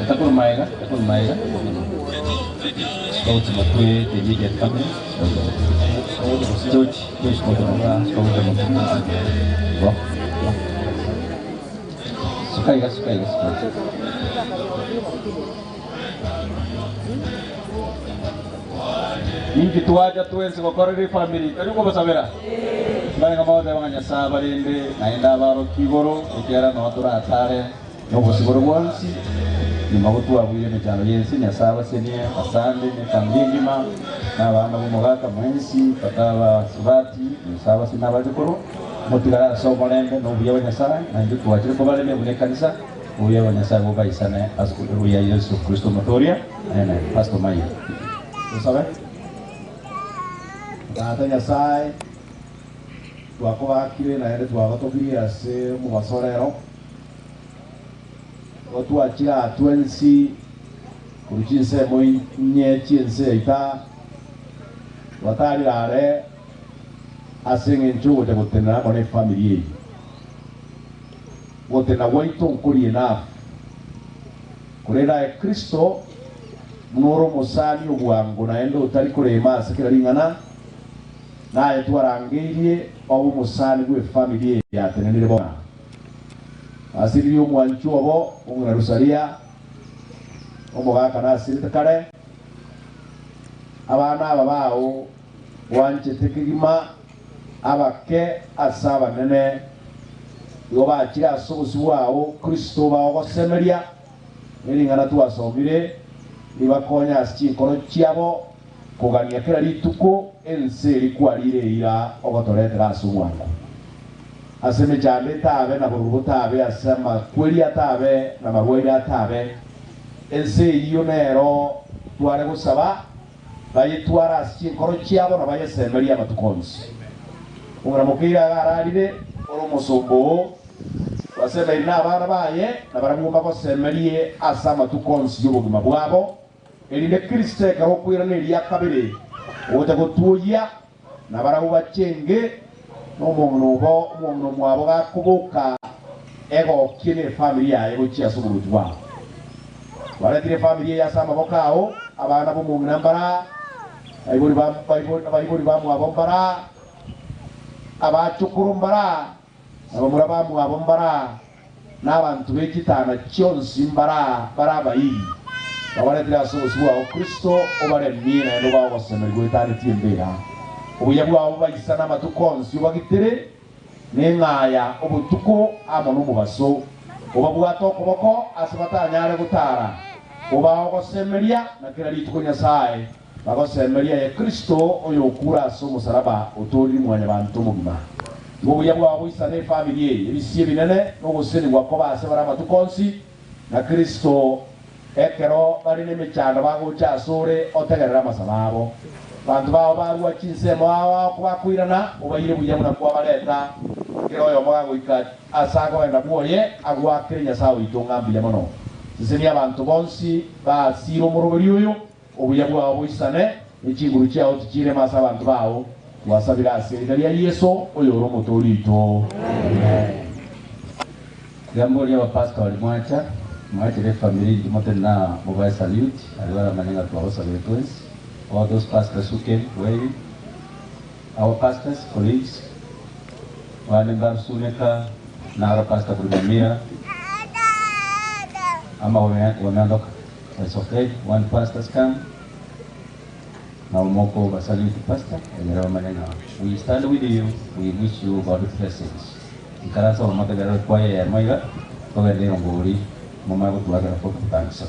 Eta korwa magega, eta korwa magega. Scout motwe the immediate family. George, George Kotoka, Scout motwe. Igo. Suka iga, suka iga, suka iga. Ninki twacha twensi gokorera efamiri tari kobasabera? Mbarenge mogoteba ng'a Nyasae abarende naende abarokie igoro, ekiagera noo toratare nobosibore bwonsi, nyuma gotwabuire emechando y'ense. Nyasae abasenie asande ne efamiri engima, na abana b'omogaka mwensi, tata abasubati, Nyasae abasenie abachokoro, motigare ase omorembe na obuya bwa Nyasae, na intwe twachire kobaremia buna ekanisa. Obuya bwa Nyasae bobaisane ase obuya Yeso Kristo Omotoria. Amen. Pastor Mayo. Tosabe. Tata Nyasae, twakobakire naende twagotogirie ase omobaso rero. Igo twachire aa twensi korwa chinsemo inye chi'ense yaito aa, twatarire are ase eng'encho ogocha gotenena amo nefamiri eye. Gotena gwaito nkori enough, korende aye Kristo buna ore omosani obwango naende otari korema ase kera ring'ana, naye twarangeirie obe omosani bw'efamiri eye yatenenire bono. Asiririe omwanchwa obo ong'ina Rosalia, omogaka nasirete kare, abana aba bao bwanchete kegima, Abake ase abanene igo bachire ase obosio bwao, Kristo baogosemeria, ne ring'ana twasomire ribakonye ase chinkoro chiabo kogania kera rituko ense eria kwarire eira ogotoretera ase obwango. Ase emechando etabe na bororo botabe, ase amakweri atabe na amarwaire atabe, ense eyio nero tware gosaba. Bayetware ase chinkoro chiabo na bayesemerie amatuko onsi. Omwana-mokeire iga ararire ore omosomba oo, basemerie nabana baye, na barabwo mbagosemerie ase amatuko onsi y'obogima bwabo, erinde Kristo ekero okoirana eria kabere ogocha gotwoyia, na barabwo bachenge nomong'ina obo, omong'ina omwabo gakoboka egokie nefamiri yaye gochia ase oboruoti bwao. Twaretire efamiri eye ase amaboko ao, abana b'omong'ina mbara, abaibori ba abaibori bamwabo mbara, abachokoro mbara, na bamura bamwabo mbara, na abanto be chitana chionsi mbara bare abairi, babaretire ase obosio bwao Kristo, obaremie naende obae ogosemeria goetanetie embera. Obuya bwao bobaisane amatuko onsi obagitere neng'aya obotuko amo nomobaso, obabwate okoboko ase batanyare gotara, obae ogosemeria na kera rituko Nyasae bagosemeria aye Kristo oyokure ase omosaraba otoorire mwanyabanto omogima. Tiga obuya bwao boisane efamiri eye, ebisio ebinene, na ogosesenigwa kobe ase bare amatuko onsi, na Kristo ekero bare nemechando bagocha asore otegerere amasabo abo. Abanto bao barua chinsemo ao ao kobakoirana, obaire buya buna kwabareta, kera oyomo gagoika ase agoenda bwoye, agoakere Nyasae oito ng'a mbuya mono. Sesenia abanto bonsi basiire omoroberi oyo, Obuya bwao boisane, ne chinguru chiao tichirema ase abanto bao. Twasabire ase erita ria Yeso, oyore Omotoori oito. Amen. Tiga mborie abapastori mwacha, mwachere efamiri intwe motenene aa mobae salute aria baramanye ng'a twabasabire twensi, all those pastors who came waving, our pastors, colleagues, bande mbarusuneka, naro pastor korwa Nyamira, ama wameondoka. It's okay, one pastors come nabo mokoba salute pastor egere bamanye ng'a we stand with you, we wish you God blessings. Ikaransa omotegerere kwaya eyemo iga togende erongori momanye gotwakera vote of thanks.